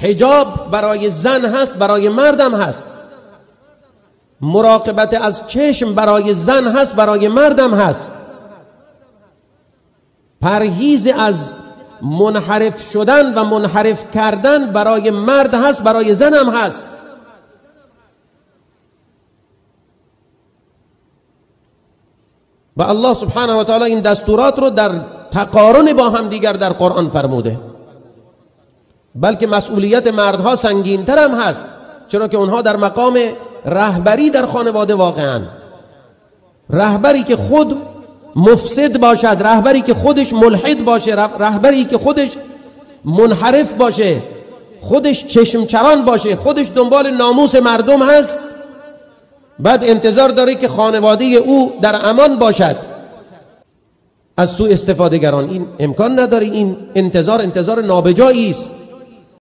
حجاب برای زن هست، برای مردم هست. مراقبت از چشم برای زن هست، برای مردم هست. پرهیز از منحرف شدن و منحرف کردن برای مرد هست، برای زن هم هست. و الله سبحانه و تعالی این دستورات رو در تقارن با هم دیگر در قرآن فرموده، بلکه مسئولیت مردها سنگین‌تر هم هست، چرا که اونها در مقام رهبری در خانواده واقعا. رهبری که خود مفسد باشد، رهبری که خودش ملحد باشه، رهبری که خودش منحرف باشه، خودش چشمچران باشه، خودش دنبال ناموس مردم هست، بعد انتظار داره که خانواده او در امان باشد از سوء استفاده گران. این امکان نداره. این انتظار، انتظار نابجایی است.